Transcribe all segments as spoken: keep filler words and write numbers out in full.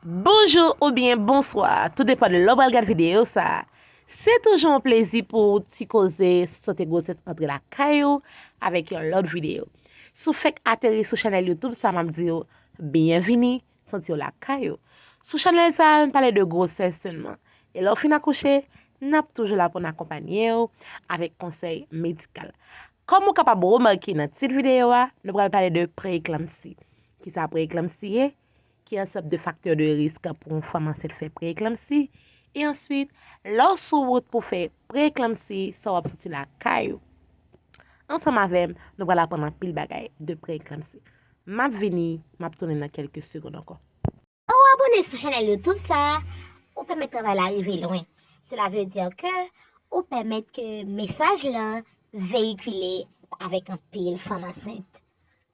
Bonjou oubyen bonswa, tou depann de lè w pral gad videyo sa a. Se toujou yon plezi pou w ti koze sante gwosès antre lakay ou avèk yon lòt videyo. Si w fèk ateri sou chanèl YouTube sa a, m ap di w byenvini, santi w lakay ou. Sou chanèl sa a, n pale de gwosès sèlman. E lè w fin akouche, n ap toujou la pou n akonpanye w avèk konsèy medikal. Kòm ou kapab remake nan tit videyo a, nou pral pale de preeklanmsi. Kisa preeklanmsi ye? Ki ansanm de faktè de risk pou yon fanm ansent fè preeklanmsi. E answit, lè w sou wout pou fè preeklanmsi, sa w ap santi lakay ou. Ansanm avè m, nou pral aprann anpil bagay de preeklanmsi. M ap vini, m ap tounen nan kèlke segonn ankò. Lè w abòne sou chanèl YouTube sa a, ou pèmèt travay la rive lwen. Cela veut dire que ou pèmèt ke mesaj lan veyikile avèk anpil fanm ansent.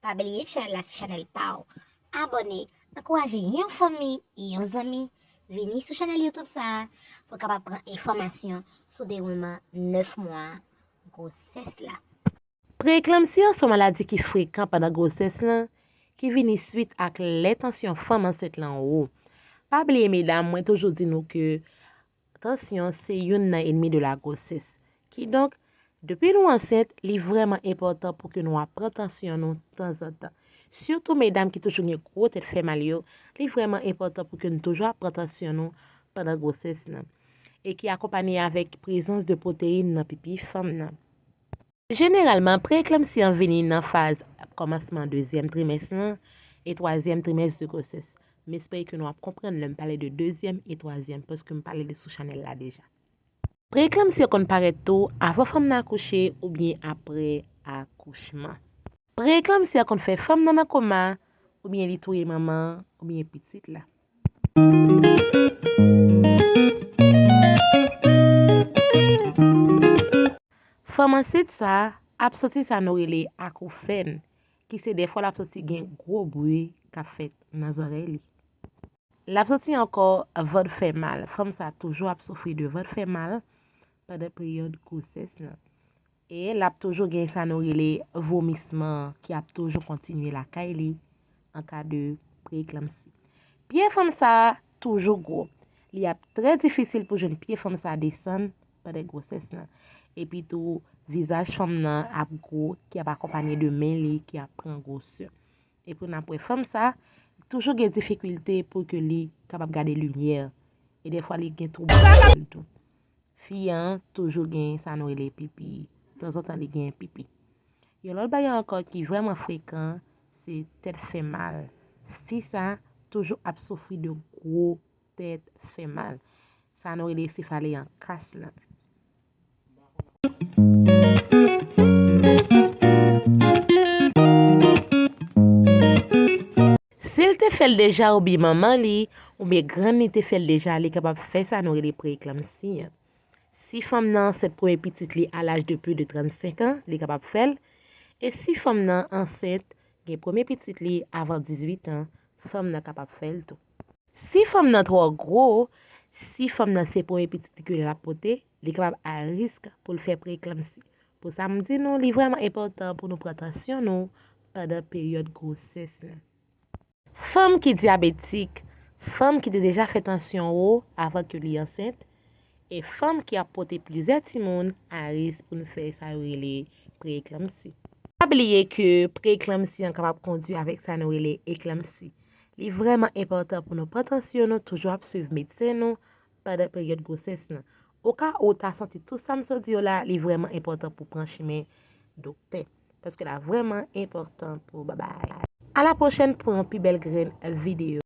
Pa bliye, chanèl la se chanèl pa w. Abòne, ankouraje yon fanmi, yon zanmi, vini sou chanèl YouTube sa a pou w kapab pran enfòmasyon sou dewoulman nèf mwa gwosès la. Preeklanmsi an se yon maladi ki frekan pandan gwosès lan, ki vini swit ak lè tansyon fanm ansent lan wo. Pa bliye medam, mwen toujou di nou ke tansyon se youn nan enmi de la gwosès. Kidonk, depi nou ansent, li vrèman enpòtan pou ke nou ap pran tansyon nou tanzantan. Sitou medam ki toujou gen gwo tèt fè mal yo, li vrèman enpòtan pou ke nou toujou ap pran tansyon nou pandan gwosès lan. E ki akonpanye avèk prezans de pwoteyin nan pipi fanm nan. Jeneralman, preeklanmsi an vini nan faz kòmansman dezyèm trimès lan e twazyèm trimès de gwosès. M espere ke nou ap konprann lè m pale de dezyèm e twazyèm, paske m pale de sou chanèl la deja. Preeklanmsi an konn parèt tou avan fanm nan akouche oubyen apre akouchman. Preeklanmsi an konn fè fanm nan nan koma, oubyen li touye manman an, oubyen pitit la. Fanm ansent sa a ap santi sa nou rele akoufèn, ki se dèfwa l ap santi gen gwo bri k ap fèt nan zòrèy li. L ap santi ankò vant fè mal. Fanm sa a toujou ap soufri de vant fè mal pandan peryòd gwosès lan. E l ap toujou gen sa nou rele vomisman ki ap toujou kontinye lakay li an ka de preeklanmsi. Pye fanm sa a toujou gwo. Li ap trè difisil pou jwenn pye fanm sa a desann pandan gwosès lan. Epi tou, vizaj fanm nan ap gwo, ki ap akonpanye de men li ki ap pran gwosè. Epi n ap wè fanm sa a toujou gen difikilte pou ke li kapab gade limyè. E dèfwa li gen twouble tou. Fi an toujou gen sa nou rele pipi. Tanzantan li gen pipi. Yon lòt bagay ankò ki vrèman frekan, se tèt fè mal. Fi sa a toujou ap soufri de gwo tèt fè mal. Sa nou rele sefale an kas lan. Si l te fè l deja oubyen manman li oubyen grann li te fè l deja, li kapab fè sa nou rele preeklanmsi an. Si fanm nan ansent premye pitit li a laj de plis de trannsenk an, li kapab fè l. E si fanm nan ansent, gen premye pitit li avan dizuit an, fanm nan kapab fè l tou. Si fanm nan twò gwo, si fanm nan se premye pitit li ke l ap pote, li kapab a risk pou l fè preeklanmsi. Pou sa m di nou, li vrèman enpòtan pou nou pran tansyon nou pandan peryòd gwosès lan. Fanm ki dyabetik, fanm ki te deja fè tansyon wo avan ke li ansent, e fanm ki ap pote plizyè timoun a risk pou n fè sa yo rele preeklanmsi. Pa bliye ke preeklanmsi an kapab kondui avèk sa nou rele eklanmsi. Li vrèman enpòtan pou nou pran tansyon nou, toujou ap swiv medsen nou pandan peryòd gwosès lan. Oka ou ta santi tout sa m sot di yo la, li vrèman enpòtan pou pran chimen doktè. Paske la vrèman enpòtan pou babay. A la pwochèn pou yon pi bèl grenn videyo.